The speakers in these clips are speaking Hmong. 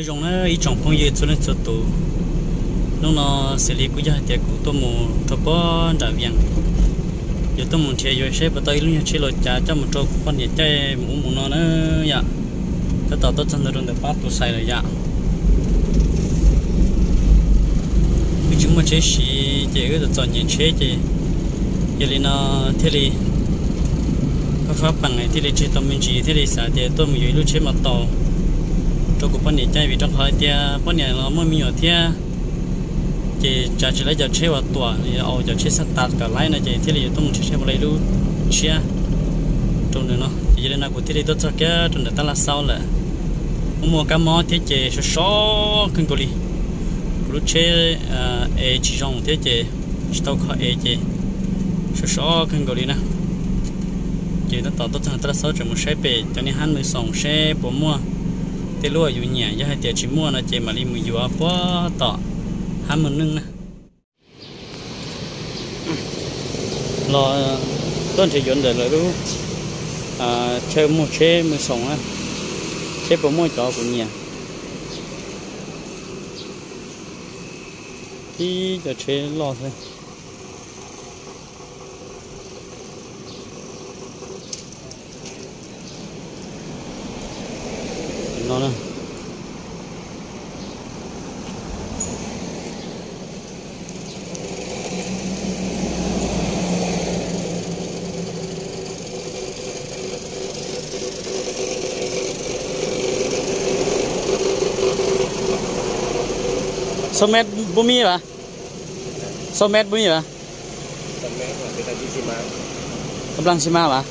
Zoo na ib tsoom phooj ywg txhua leej txhua tus, hnub no xws li kuj yog hais tias kuv tuaj mus rau puag nram Vias, yuav tuaj mus nrhiav yuav saib puas tau ib lub nyuag tsheb laus cav coj mus rau kuv poj niam caij mus ub mus no na yom. Tab tom tuaj txog ntua rau ntawm Pab Tus Xais lawm yom. Wb tsis muaj tsheb siv ces wb txom txom nyem tsheb ces yog li no thiaj li fab fab peem thiaj li tsis tau me ntsis thiaj li xav tias tuaj mus yuav ib lub tsheb mos taus rau kuv poj niam caij vim rau qhov hais tias poj niam los muaj me nyuam thiab. Ces tsam tsis laib cov tsheb uas tuam, cov tsheb xab tas kom laib no ces thiaj li yuav tuaj mus nrhiav saib puas laib ib lub tshiab rau nws no. Ces yog li no kuv thiaj li tuaj txog kiag rau nram Tab Laj Xaub lawm. Muaj muaj kab mob thiab ces sov sov kawg nkaus li. Kuv lub tsheb ev tsis zoo thiab ces tsis tau kho ev ces sov sov kawg nkaus li na. Ces tab tom tuaj txog Tab Laj Xaub tseem mus saib pem cov niag hab mws xoom seb puas muaj tej lub uas yus nyiam, yog hais tias tsis muaj no ces mam li mus yuav puag tom hab mws neej na. Los tuaj nrhiav yuav ntawm lawv lub chaw muag tsheb mws xoom na, seb puas muaj cov kuv nyiam. Ib cov tsheb loj xwb no na. Xaub met puab mib lawm? Xaub met puab mib lawm? Kab plaag xi mas lawm?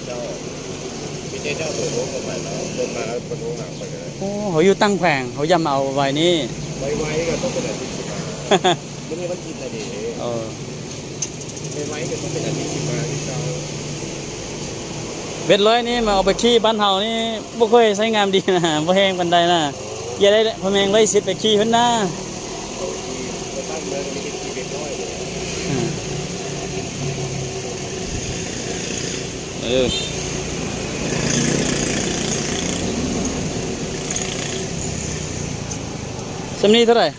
Hauv yug taaj khuaam hauv yam mas au vais ni. Vệt lối ni mas au pais khi ban hauv ni, puab khuj saib ngam di na, puab heej pab dai na. Yog dai pha meeg lối xib pais khi hwv na. Xem ni thế này.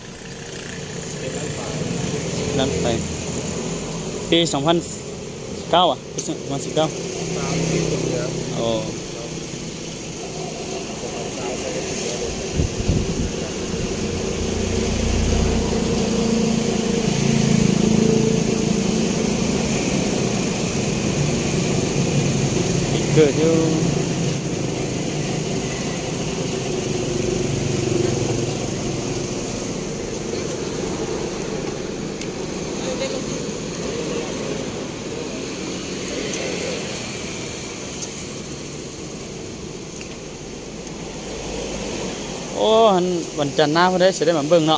Năm bảy. Pi song phan siv kaub a? Pi song phan siv kaub. Ồ. Kawg thiab. Ua, vas cas nab pab deb sawv daws mam npawg no.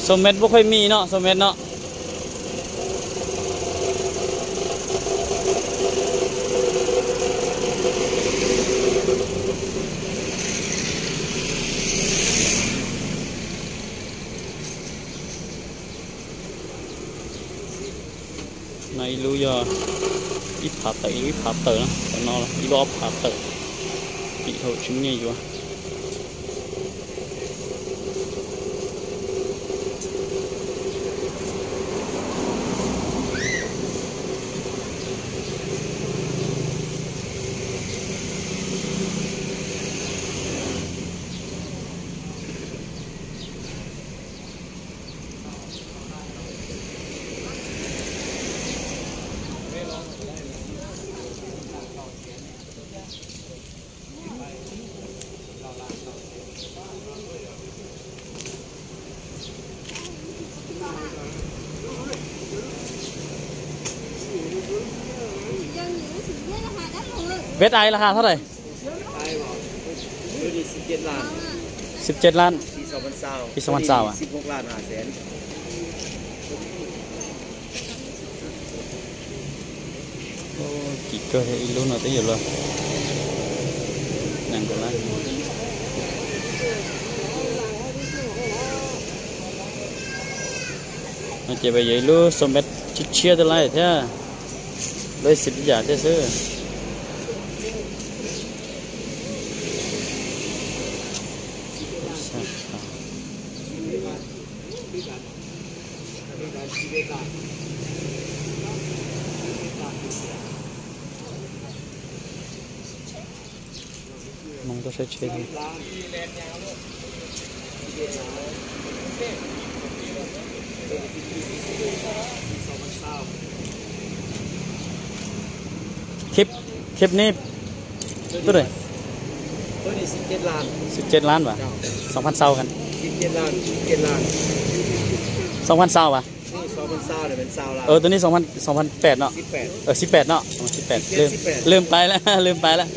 Xaum mev puab khuaj mij no, xaum mev no. No ib lub yog ib phav tawm, ib lub ib phav tawm na, tam no ib lub ob phav tawm, tim thaum tsis muaj nyiaj yuav. Vết ai là hàng thế này? Sieb txhiab lab. Ib xyoos phav xaus a? Kim kawg, ib lub no twb yuav luag nees nkaum lab. No ces yog ib lub xaum mev tshiab tshiab twb lab thiab, lub xib yam thiab xwb. Mloog tuaj saib tsheb. Khib, khib neb tuaj, siv txhiab lab as, xoom phav xau, xoom phav xau as. Tus neb xoom phav pem no, xiv pem no, lwm pais lawm, lwm pais lawm.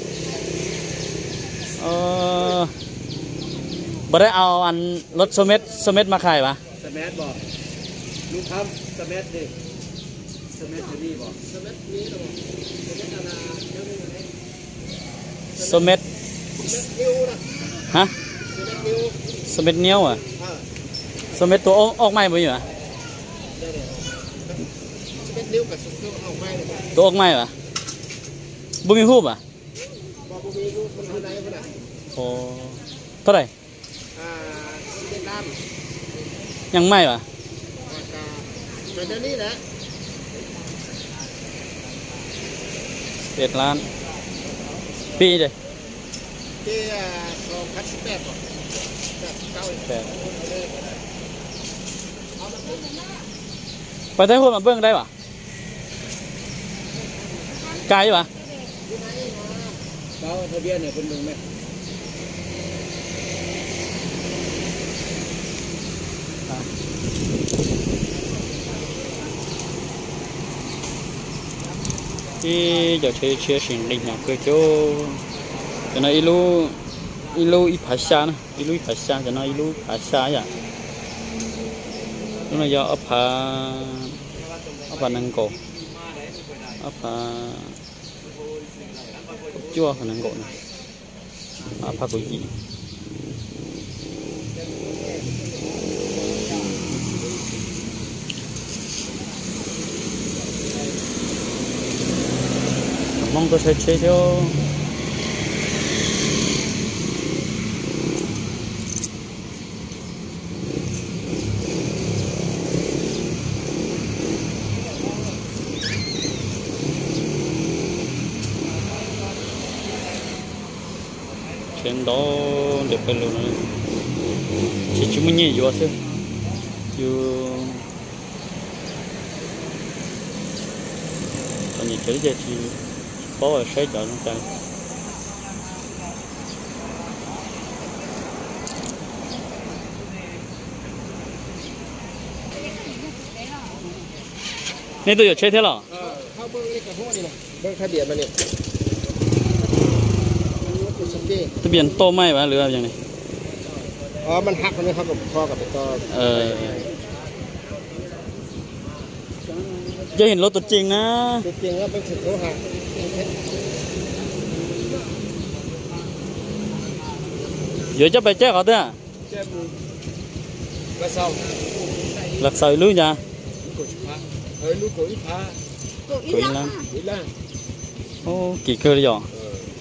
Puas dai au an lod xo met, xo met mas khai as? Xo met, ha, xo met niaub as, xo met tua oj maij puas yog? Tua oj maij as, npuj me hub as. Thab dais, yeej maij as. Peb lab, pib de. Pais Thaib Huaj mas npawj dai as? Kais as? Ib cov tsheb tshiab sim nqi hnyav kawg cov. Cov no ib lub ib phav xya na, ib lub ib phav xya, cov no ib lub phav xya yom. Lub no yog ob phav, ob phav nees nkaum, ob phav cuaj nees nkaum na, ob phav kaum yim. Hmoob tuaj saib tsheb thiab. Tsheb ntau ntiav pawg lug no, tsis, tsis muaj nyiaj yuav xwb. Yus txom nyem ces tsis paub saib cov zoo cas. Nej tuaj yuav tsheb thiab los? Tus piam tau maij vas lwm yog ne? Yog lub tus tsees na. Yuav coj pais caij qhov twg? Los xaws ib lub ncas. Kaum ib lab. Ub, kim kawg li yom.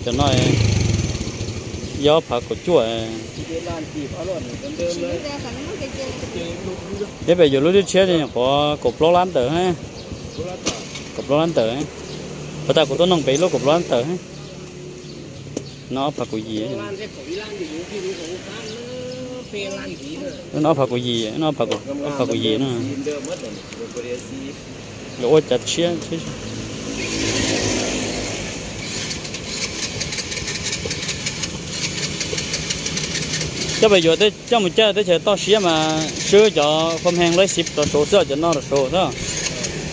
Cov no yog ob phav kaum cuaj. Thiab pem yuav lub tshiab tshiab nyuam qhuav kaum plaub lab ntawd. Kaum plaub lab ntawd. Puas tas kuv tuaj noog pem lub kaum plaub lab ntawd. No ob phav kaum yim. No ob phav kaum yim, no ob phav kaum yim no. Yuav ua cav tshiab. Coj pem yuav coj mus caij teb chaws toj siab mas swb cov khom hees laib xiv rau saud xwb, cov no rau saud xwb.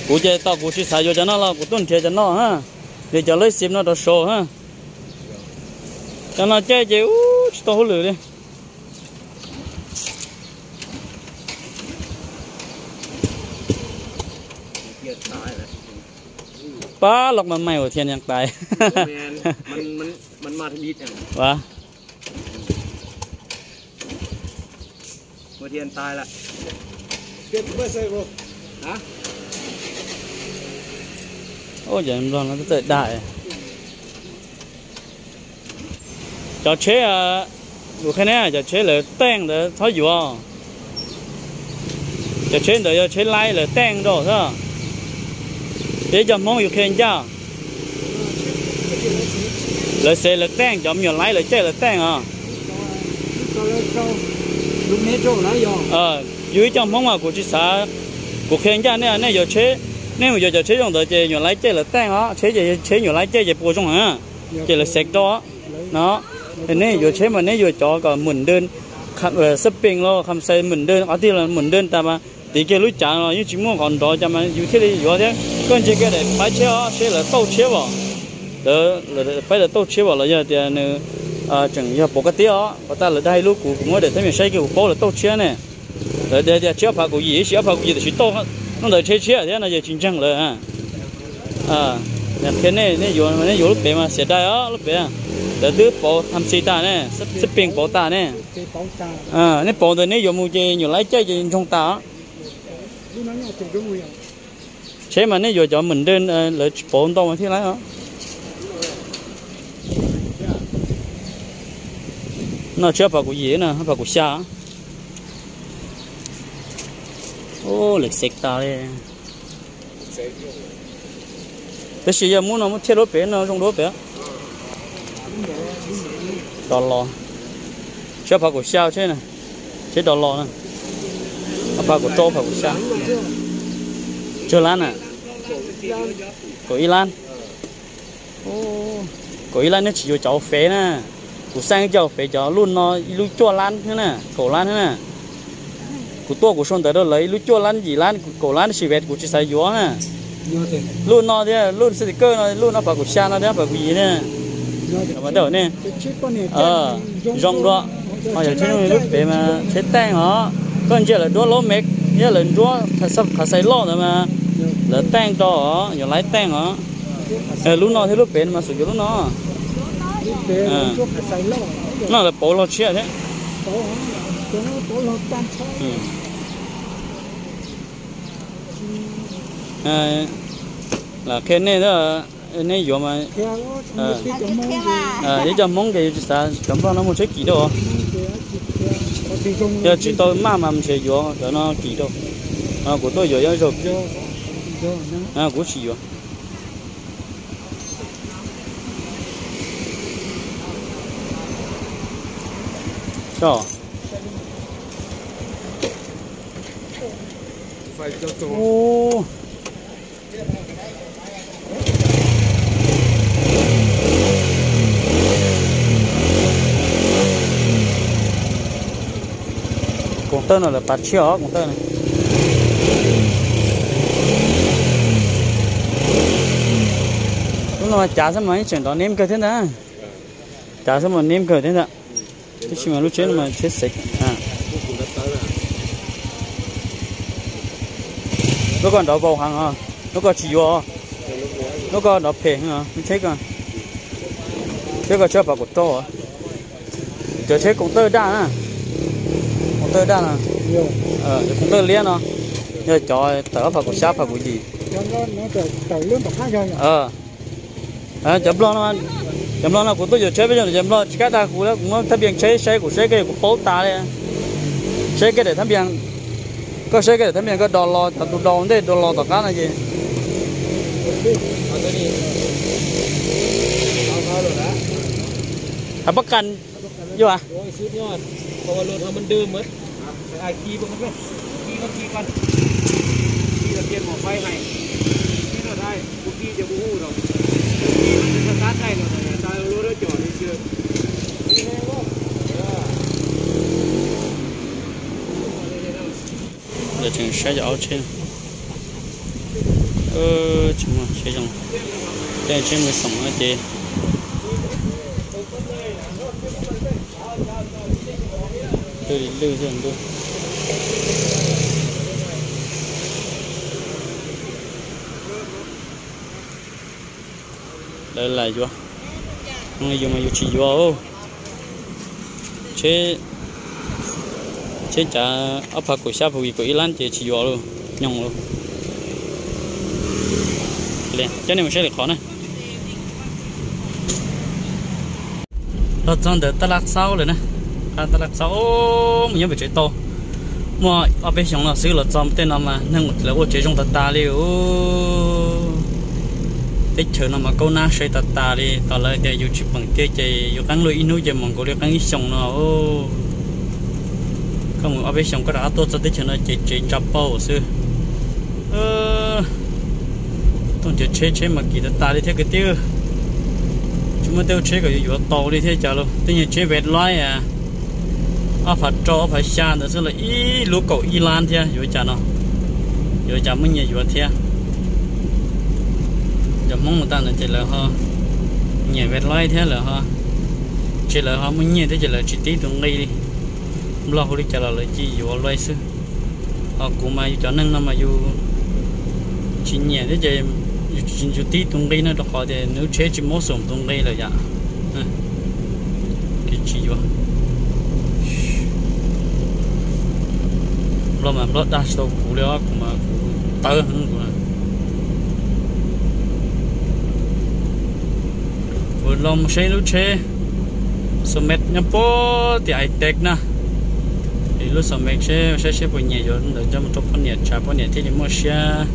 Kuv ces tau kuv tsis xav yuav cov no los kuv tuaj nrhiav cov no, li cov laib xiv no rau saud. Cov no caij ces ub tsis tau hauj lwm li. Pab loj mas mais ua thiaj niam tais. Ub, cov Nplog no twb txawj dag. Cov tsheb, kuv qhia ne, cov tsheb lawv teej ntawd txhob yuav. Cov tsheb ntawd yog tsheb laib lawv teej rau xwb. Ib co Hmoob yus qhia ncaj. Lawv xev lawv teej, cov me nyuam laib lawv caij lawv teej os. Yus ib co Hmoob mas kuv tsis xav, kuv qhia ncaj nej, nej yuav tsheb, nej mus yuav cov tsheb zoo ntawd ces nyuam laib caij lawv teej os, tsheb ces tsheb nyuam laib caij ces puas zoo heev, ces lawv xev rau no. Nej yuav tsheb mas nej yuav cov kom mum dej, xab pees los kham xais mum dej, qhov twg los mum dej tas mas tiv kiag lub cav los yeej tsis muaj qhov nrov cas mas yus thiaj li yuav thiab. Koj ntsia kiag daim paib tshiab os, seb lawv tauj tshiab os. Lawv, paib lawv tauj tshiab os los yog tias nws tseem yog pov ka tiab os, pov tas lawv dag ib lub kuv, kuv muab daim teeb meem saib kiag kuv paub lawv tauj tshiab ne. Lawv tias tshiab ob phav kaum yim ib si, ob phav kaum yim tam sim tauj, hnub ntawd tsheb tshiab thiab no ces tsis ntseeg lawm. Qhia nej, nej yuav, nej yuav lub pem mas xiam dai os, lub pem lawv twb pauv tham xi tas ne, xab pees pauv tas ne. Nej pauv ntawd nej yuav mus ces nyuam laib caij ces ntsoog tas. Tsheb mas nej yuav cov mum dej lawv tsis pauv ntau mas thiaj laib os. No tsheb ob phav kaum yim no, ob phav kaum xya. Ub, lawv xev tas li. Tab sis yog muab no muab thiaj lub pem no zoo dua pem. Dos los, tsheb ob phav kaum xya tsheb, tsheb dos los na. Ob phav kaum rau, ob phav kaum xya. Tsawg lab na? Kaum ib lab. Kaum ib lab nej tsis yuav cov hauv fev na. Kuv xaj cov hauv fev cov lub no ib lub cuaj lab na, kaum lab na. Kuv tuaj kuv sau ntawv rau lawv ib lub cuaj lab yim lab kaum lab tab sis kuv tsis xav yuav na. Lub no thiab lub xab ti kawj no, lub no ob phav kaum xya no thiab ob phav kaum yim na. Zoo dua, ho yog tsheb lub pem mas tsheb teej os. Koj ntsia lawv duab laub mev thiab lawv duab qhov xais loj ntawd mas lawv teej rau os, yuav laib teej os. Lub no thiab lub pem no mas xum yuav lub no. No lawv pauv log tshiab thiab. Lam qhia nej, nej yuav mas ib co Hmoob ces yus tsis xav, cov Nplog no muaj tsheb kim rau. Yog tsis tau maj mas nrhiav yuav cov no kim rau. Kuv tuaj yuav ib zaug, kuv tsis yuav. Koom tawj no lawv pav tshiab os, koom tawj no. Lub no cav xwb mas yeej tseem nrov neb kawg thiab ntag. Cav xwb mas neb kawg thiab ntag. Tab sis mas lub tsheb no mas tsheb xev. Lub ko nrov vau heev os, lub ko tsis yuav, lub ko nrov phem heev os, lub tsheb ko. Tsheb ko tsheb ob phav kaum rau os. Cov tsheb koom tawj daj na, koom tawj daj no, cov koom tawj liab no, yog cov tawm ob phav kaum xya ob phav kaum yim. Cov Nplog no, cov Nplog no kuv tuaj yuav tsheb peb cov Nplog tsis kam dag kuv, kuv muab thaj npias tsheb saib, kuv saib kiag kuv paub tas li. Saib kiag daim thaj npias, koj saib kiag daim thaj npias koj do los, cov tus do ntej do los tom qab no ces hab pab qas yuav. Lawv tseem saib cov aub tsheb, tsis muaj tsheb zoo, tej tsheb mus xoom no ces lwj li lwj xwb ntuj. Lawv lam yuav, yus mas yus tsis yuav. Tsheb cav ob phav kaum xya, phav yim, kaum ib lab ces tsis yuav lawm, nyoog lawm. Coj nej mus saib lwm qhov na. Los txog ntawm tab laj xaub lawm na. Tab laj xaub mus nyob pem tsev tau. Muaj ob peb xyoos no xwb los txog tej no mas neeg lawv ua tsev zoo tas tas li. Teb chaws no mas kaub nab sai tas tas li, tos lawv tias yus tsis peem tiag ces yus qeeb luag ib hnub ces mus nkaus li qeeb ib xyoos no. Koj mus ob peb xyoos koj rov qab tuaj txog teb chaws no ces tsev ntsa paug xwb. Tuaj nrhiav tsheb, tsheb mas kim tas tas li thiab kwv tij. Tsis muaj tej tsheb kom yuav yuav tau li thiab cas lauj. Tej nyuag tsheb vet laib, ob phav rau ob phav xya ntawd xwb los ib lub kaum ib lab thiab, yuav cas no, yuav cas muaj nyiaj yuav thiab. Cov Hmoob mus tag ntawd ces lawv ho nyiam vet laib thiab lawm ho, ces lawv ho muaj nyiaj thiab ces lawv tsis tib tus nqi li. Nplog hu li cas los lawv cia yuav laib xwb. Ho kuv mas yus cov neeg no mas yus tsis nyiam thiab ces yus tsis tib tus nqi no rau qhov tias nws lub tsheb tsis mob xoom tus nqi lawm yom. Kev tsis yuav. Nplog mas Nplog dag tsis tau kuv li os, kuv mas kuv tawv heev kuv. Kuv los mus saib lub tsheb Somet nyob puag tim Itec na. Ib lub Somet seb saib seb puas nyiam yuav ntawd coj mus rau poj niam tsam poj niam thiaj li muaj siab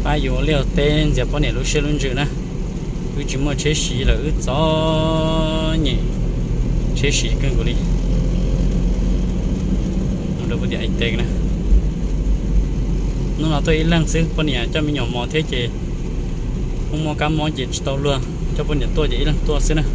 pab yuav ua liaj ua teb ntxias poj niam lub siab lub ntsws na. Wb tsis muaj tsheb siv lawm wb txom nyem tsheb siv kawg nkaus li. Mus rau puag tim Itec na. Hnub no tuaj ib leeg xwb, poj niam coj me nyuam mos thiab ces muaj muaj kab mob ces tsis tau luag, coj poj niam tuaj ces ib leeg tuaj xwb na.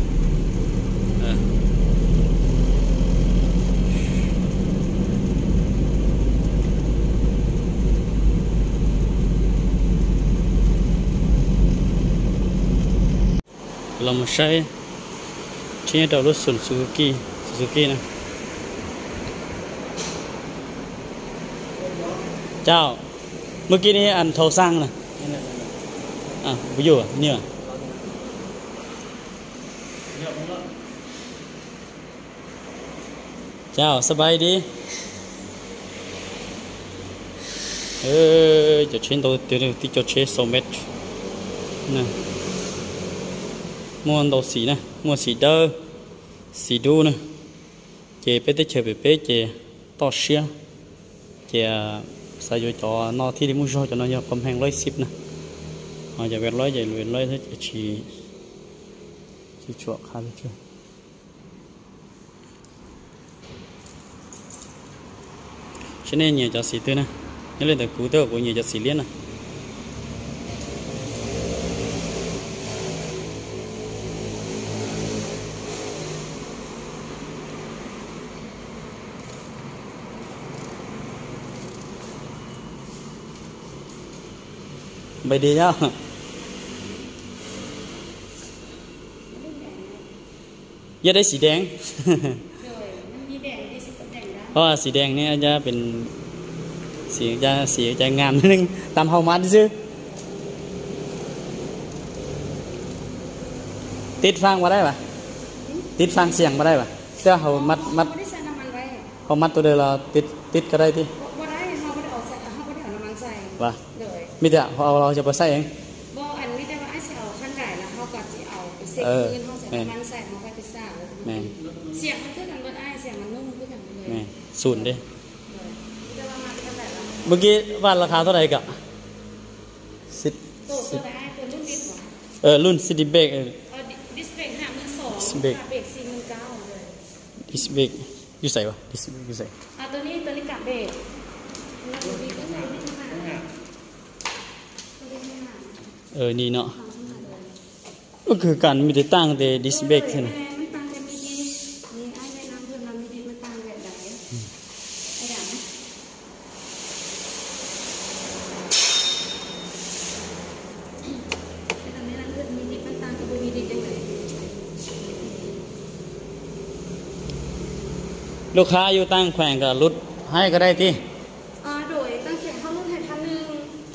Los mus saib tsheb nyob rau lub xum Suzuki, Suzuki na. Chào,มื่อกี้นี้อันโทรสั่งนะ อ่ะ อยู่นี่หว่า Chào, สบายดี. Cov tsheb ntau tiag, tib co tsheb Somet. Muaj ntau xim na, muaj xim dawb, xim dub na. Ces peb teb chaws pem peb ces toj siab, ces xav yuav cov no thiaj li muaj zog, cov no yog Comheeng Loib Xib na. Ho cov Vet Loib ces Vet Loib thiab ces tsis, tsis tshua qha li. Seb nej nyiam cov xim twg na, nyob li ntawm kuv twb kuv nyiam cov xim liab na. Npaim di thiab. Yog deb xim dees. Ho xim dees ne, yog pes xim, xim cai ngam neeg tam hau mas xwb. Tib fang mas dai mas, tib fang xiang mas dai mas, tej hau mas, hau mas tus dawg los tib ko dai tib. Mas tias hau los cov pas xaij eev. Xum deb. Mus kib vaj la kha tau dai kom. Lub City Bag, Bag, Disc Bag, yus xaiv, Disc Bag yus xaiv. Ni no, ub, kws kam me tes taaj tes Disc Bag thiab na. Lub khab yus taaj kheem kom lub haib ko dai tib.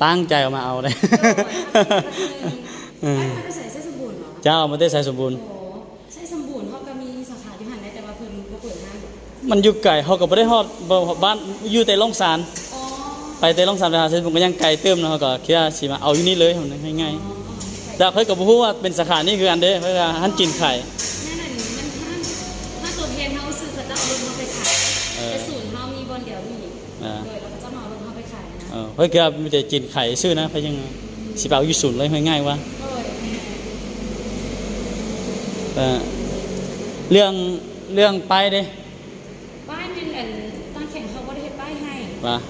Taaj cai mas au dai. Cas mas tej xaiv xum npun. Mas yus kais ho kom puas dej ho, yus tes Loob Xas, pais tes Loob Xas pais has xum npun ko yeej kais twm no ho kom khiav sis mas au yus nib lawm ho nqaij. Tab qhov kom puas hu pes xas khas ni kws an deb, hab cin khais. Peb kis ces cin khais xwb na, peb yeej tsis pab ua yuj sum los yeej ngaij ua. Lwj, lwj paib deb. Puas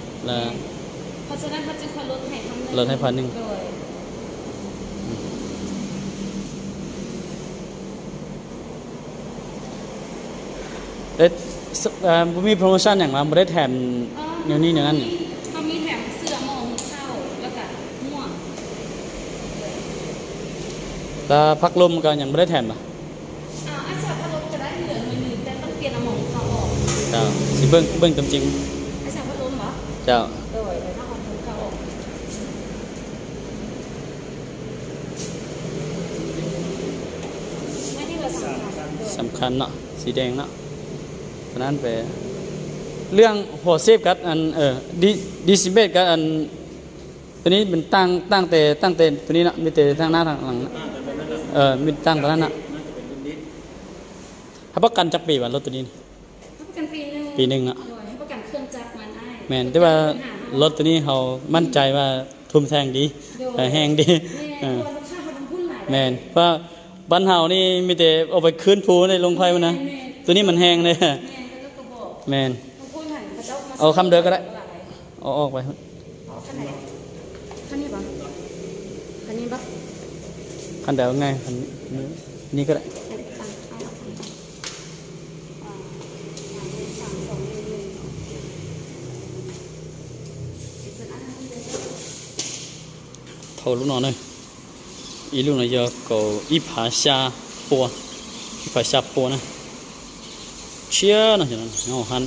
muaj promotion nyeem mas puas deb them nws ni nws na? Lawv phav lom ko nyeem puas deb them mas? Xib pheej tub ceev. Xam khas no, xi dees no. Lwj, huam xib kas, disinfect kas, tus ni, taaj tes, taaj tes tus ni no, me tes taaj nab, me taaj tas nab no. Hab pab kas cov pim vas lov tus ni? Pim neeg no. Mes twb vas lov tus ni haus maj cai vas thum theej di, heej di. Mes pab haus ni me tes ua pais khwb phu ne loo khuaj na. Tus ni mas heej ne. Mes, kham dawv ko da. Kham dawv, ni ko da. Thaum lub no na, ib lub no yog kaum ib phav xya pua, ib phav xya pua na. Tshiab no, nyob hab,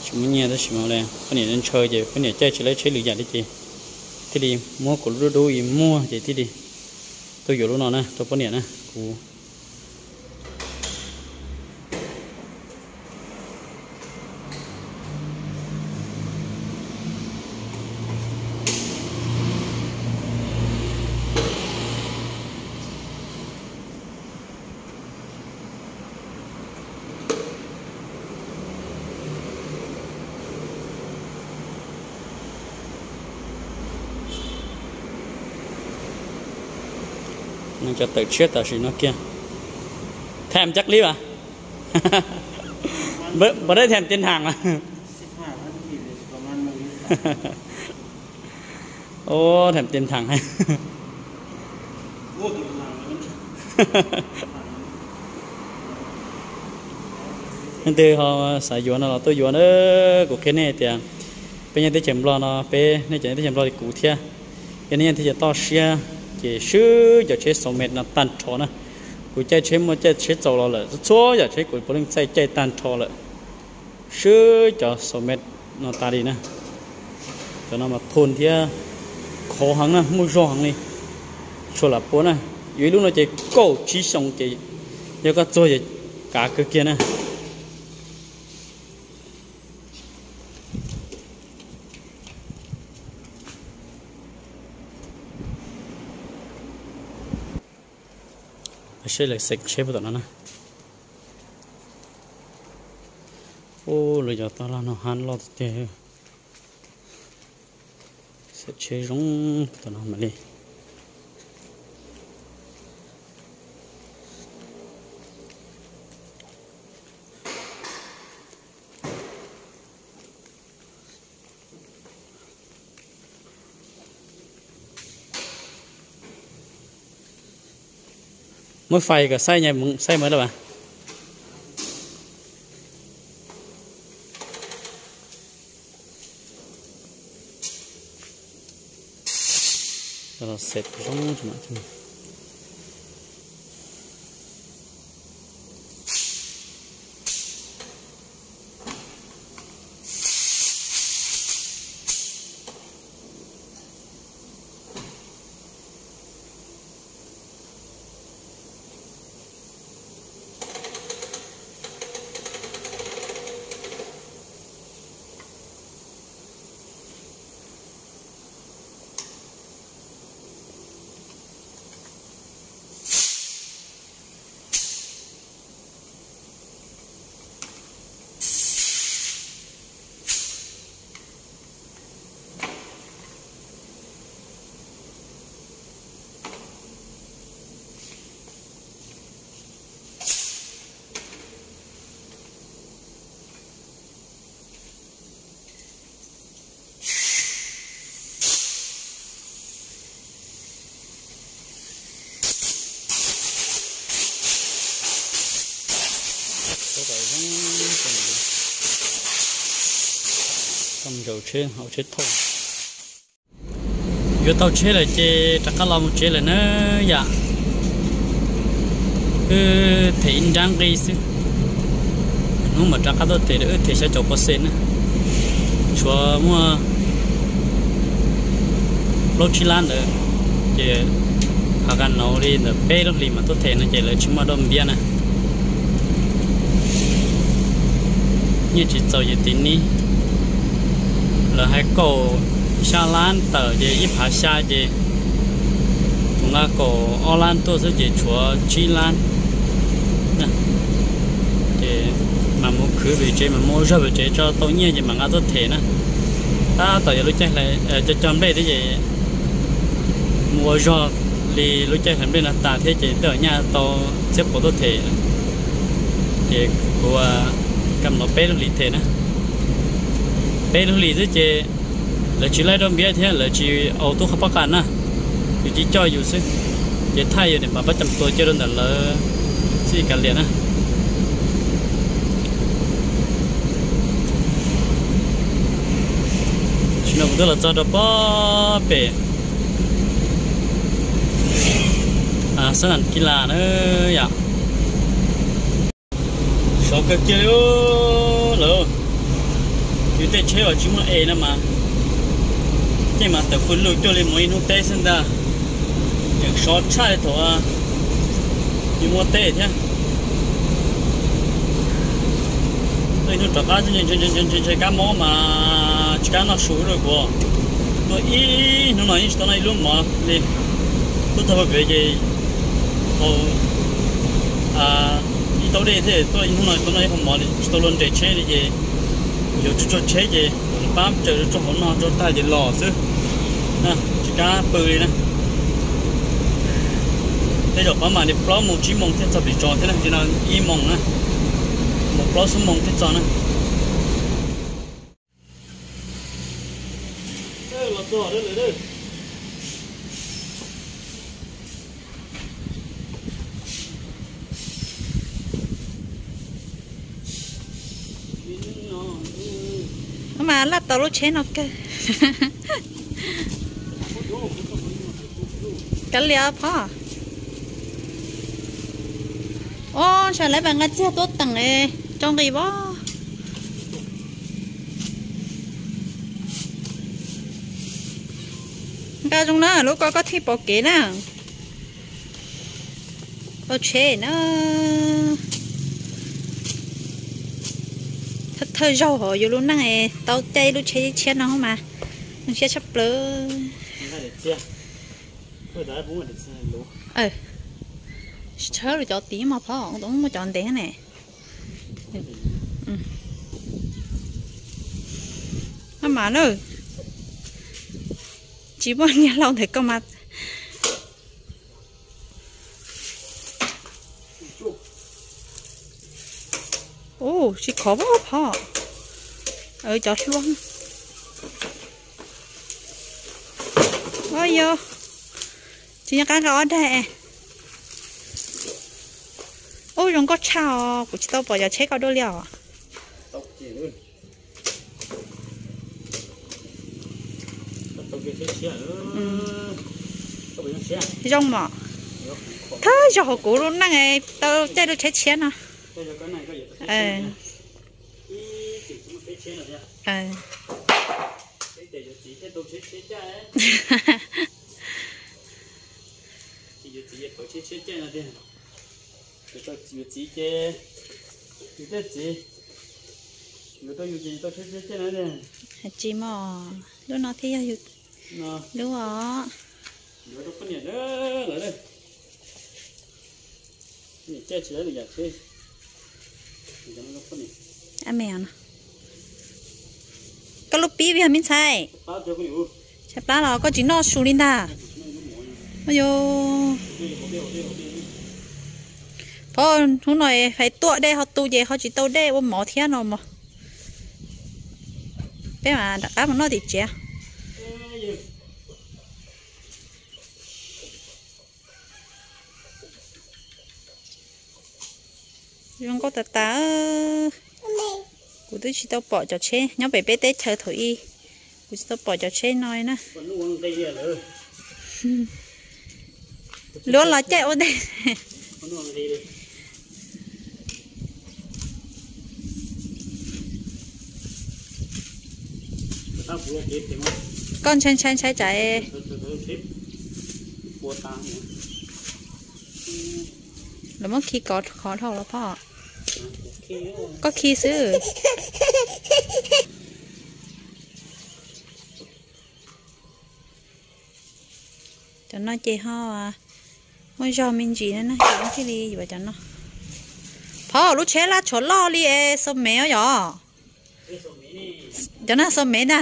tsis muaj nyiaj tab sis mas poj niam ntshaw ces poj niam caij tsis laib tsheb lwm yam li ces thiaj li muab kuv lub dub dub ib muag ces thiaj li tuaj yuav lub no na rau poj niam na. Kuv Cov tawm tshiab tam sim no kiag. Them cab qlib as? Npawg deb them tes ntham as? Ua them tes ntham. Leej twg ho xav yuav no los tuaj yuav na. Kuv qhia nej tias peb nyob teb chaws Nplog no, peb nej cov nyob teb chaws Nplog li kuv thiab, yog nej nyob teb chaws toj siab ces swb cov tsheb Xiaomi no tag nrho na. Kuv caij tsheb muaj caij tsheb txaus los lawm, txhua yam tsheb kuv puav leej txaij caij tag nrho lawm. Swb cov Xiaomi no tas li na. Cov no mas thun thiab khov heev na, muaj zog heev li. Tshuav lam pua na. Yuav ib lub no ces kaum tsib xyoo ces yog koj txuag ces kav kawg kiag na. Seb lawv xeem tsheb puas tom no na. Ub, lawv cov tab laj no hab loj tiag tiag. Xeem tsheb zoo puas tom no mam li. Muab fais kom xaij, xaij mas lawm as. Xeem zoo. Zaum tsheb hauv tsheb thauj. Yuav tau tsheb lawm ces rov qab los mus tsev lawm na yom. Wb them ib nrab nqi xwb, hnub mam rov qab tuaj them, wb them xya caum pov xees na. Tshuav muaj plaub tsib lab ntawd, ces hav qab no li ntawm peb lub hlis mas tuaj them no ces lawv tsis muaj dua npiab na. Nyiaj tsis txaus ces tim ni lawv hais kaum xya lab tawm ces ib phav xya ces kuv nqa kaum ob lab tuaj xwb ces tshuav tsib lab. Ces mam mus khwv pem tsev, mam mus ua zog pem tsev tso tau nyiaj ces mam nqa tuaj them na. Tab tom yog lub caij cog cog nplej thiab ces mus ua zog li lub caij hlais nplej no tas thiab ces twb nyaj tau txhiab puav tuaj them. Ces kuv kam los peb lub hlis them na. Peb lub hlis xwb ces lawv tsis laij rau npiab thiab lawv tsis aus tub qhov pob qa na, yus cia coj yus xwb. Ces thaij yus niam pab pab cam tua coj rau ntawm lawv xij kav liam na. Tam sim no kuv twb los txog rau pob pem xab nas kis las na yom. Sov kawg kiag li lawm. Yus tej tsheb uas tsis muaj es no mas, ces mas tawm fwj lug cuag li mus ib hnub teb xwb ntag. Tseem sov tshaj li thaum yus muaj teb thiab. Tuaj ib hnub rov qab xwb, ntshe kab mob mas tsis kam noj su rau kuv. Tuaj ib hnub no yeej tsis tau noj ib lub mov li. Tuaj txog pem ces haus ib taub dej thiab tuaj ib hnub no tsis tau noj ib qho mov li, tsis tau luag nres tsheb li ces yuav tsuag tsuag tsheb ces pab tsaws rau hauv no rau tag ces los xwb. Tsis kam pw li na. Tej zaum pab mam li plaub moos tsib moos thiaj txog pem zos thiab na, ib moos na, moos plaub xuab moos thiaj txog na. Mas laj tau lub tsheb no kawg. Kav liam phov. Ob, sawv daws pab nqa txiag tuaj teem tso nqi pob. Nqa zoo na, lub ko koj thiaj pom kev na. Tau tsheb na. Thawj thawj zaug hauv yus lub neej tau caij lub tsheb tshiab no mas zoo siab tshaj plaws. Tshawb lub cov tid mos phov, muaj cov ntev ne. Maj mam na, tsis muaj niag hlau ntawm koj mas. Ub, tsis khov pob phov. Cov hlua. Ua yog tsis nco qab nqa ob daig. Ub, zoo nkauj tshaj os, kuv tsis tau pom cov tsheb koj dua li os. Zoo mos. Thawj zaug hauv kuv lub neej tau caij lub tsheb tshiab no. Yuav txiv ces, yus tej txiv, yuav tau yus ces yus tau tsheb tsheb caj na. Tsis mos, lub no thiaj yog yus lub os. Yuav rau poj niam lawm, poj niam caij tsis laib lwm yam tsheb. Koj lub pib yog me ntxhais. Tshaib plab los koj tsis noj su li ntag. Yog, phov hnub no hais tuaj dej ho tu ces ho tsis tau dej ua mov thiab no mos. Peb mas rov qab mus noj tim tsev. Zoo nkauj tas tas. Kuv twb tsis tau pom cov tsheb nyob pem peb teb chaws thaum ub. Kuv tsis tau pom cov tsheb no na. Luag los caij ua ntej. Koj ntshai ntshai ntshai tsam lawv muab khi kov khov dhau los pob. Koj khi xwb. Cov no ces ho muaj zog me ntsis na, ces thiaj li yuav cov no. Phov, lub tsheb laj tshuav loj li es xo mev yom. Cov no xo mev na.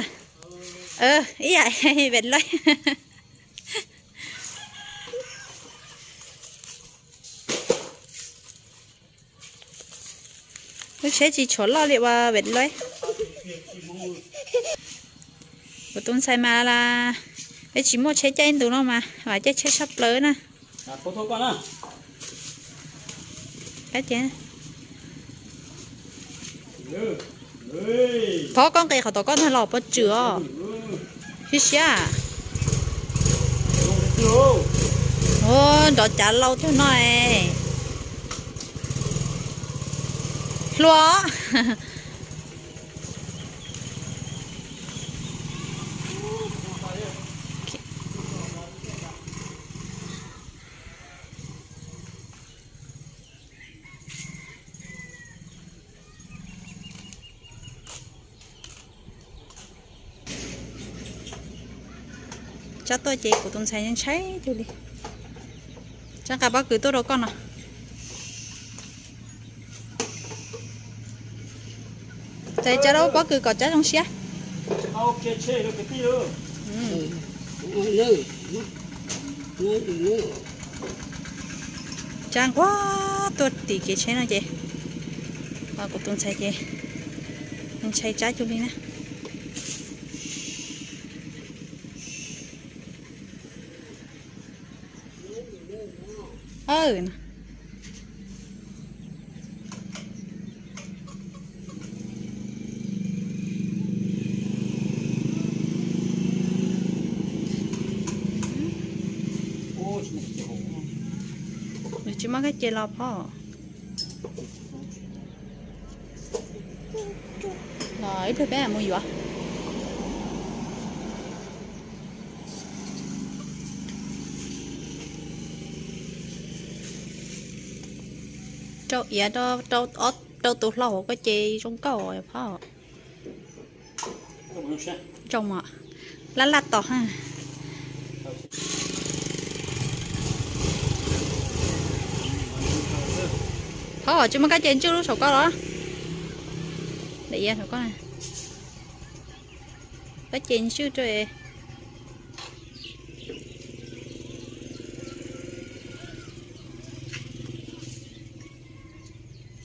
Ib yam ves lawm. Lub tsheb tsis tshuav loj li ua ves lawm. Kuv tus ntxhais mas las, peb tsis muaj tsheb caij ib ntus no mas vam caij tsheb tshaj plaws na. Phov, koj nqis qhov tom koj ntag los pov tswm os. Siab siab. Nrov cav laus tug no. Hluas. Tsab tuaj ces kuv tus ntxhais ntshai tiag li. Tsab nqa pob kws tuaj rau koj no. Tes tsab lub pob kws kom tsab zoo siab. Tsab nquag tuaj tim kev tsheb no ces, kuv tus ntxhais ces ntshai tsab cuag li na. Nws tsis muaj kab ce los phoj. Los ib pliag peb mus yuav. Rau iav rau tus hlau hauv ko ces zoo nkauj phoj. Zoo, laj laj tos. Phoj, tsis muaj kab ce ntswj lub saum ko los? Daim iav saum ko. Kab ce ntswj rau.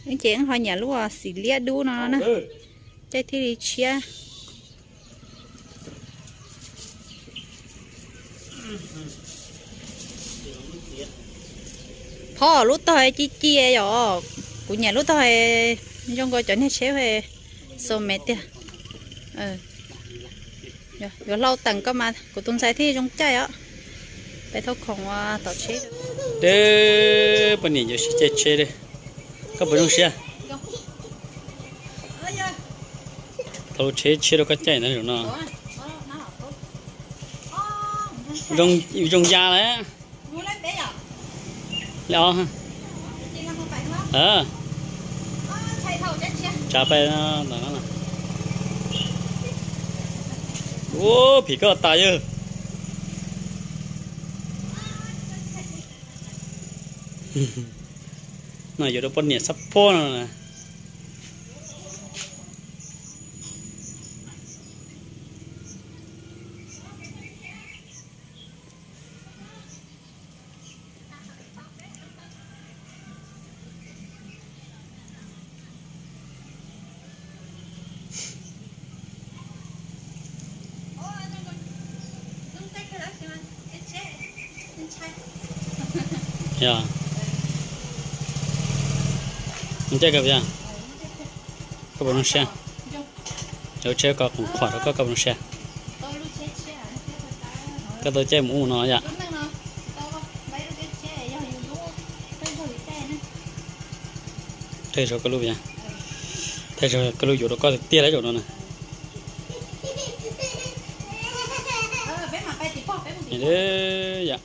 Ces wb ho nyiam lub xim liab dub no na. Caij thiaj li tshiab. Phoj, lub tog ci ci yom. Kuv nyiam lub tog zoo nkaus cov niag tsheb xo me tiag. Yuav hlau teem koj mas kuv tus ntxhais thiaj zoo caij os. Peb thauj khoom ua tom tsheb. Deb, poj niam yuav sib caij tsheb li. Koj puas zoo siab? Tau tsheb tshiab rau koj caij na zaum no. Zoo ya lawm. Li os. Tsav pais. Ua phim koj tas yawg. No yuav rau poj niam sab phob no na. Yog, caij koj, koj puas zoo siab? Yuav tsheb ko khoom khuam rau koj, koj puas zoo siab? Koj tau caij mus ua no yom? Thaij zog koj lub, thaij zog koj lub yuav rau koj tiag tiag lawm zaum no na. Yom.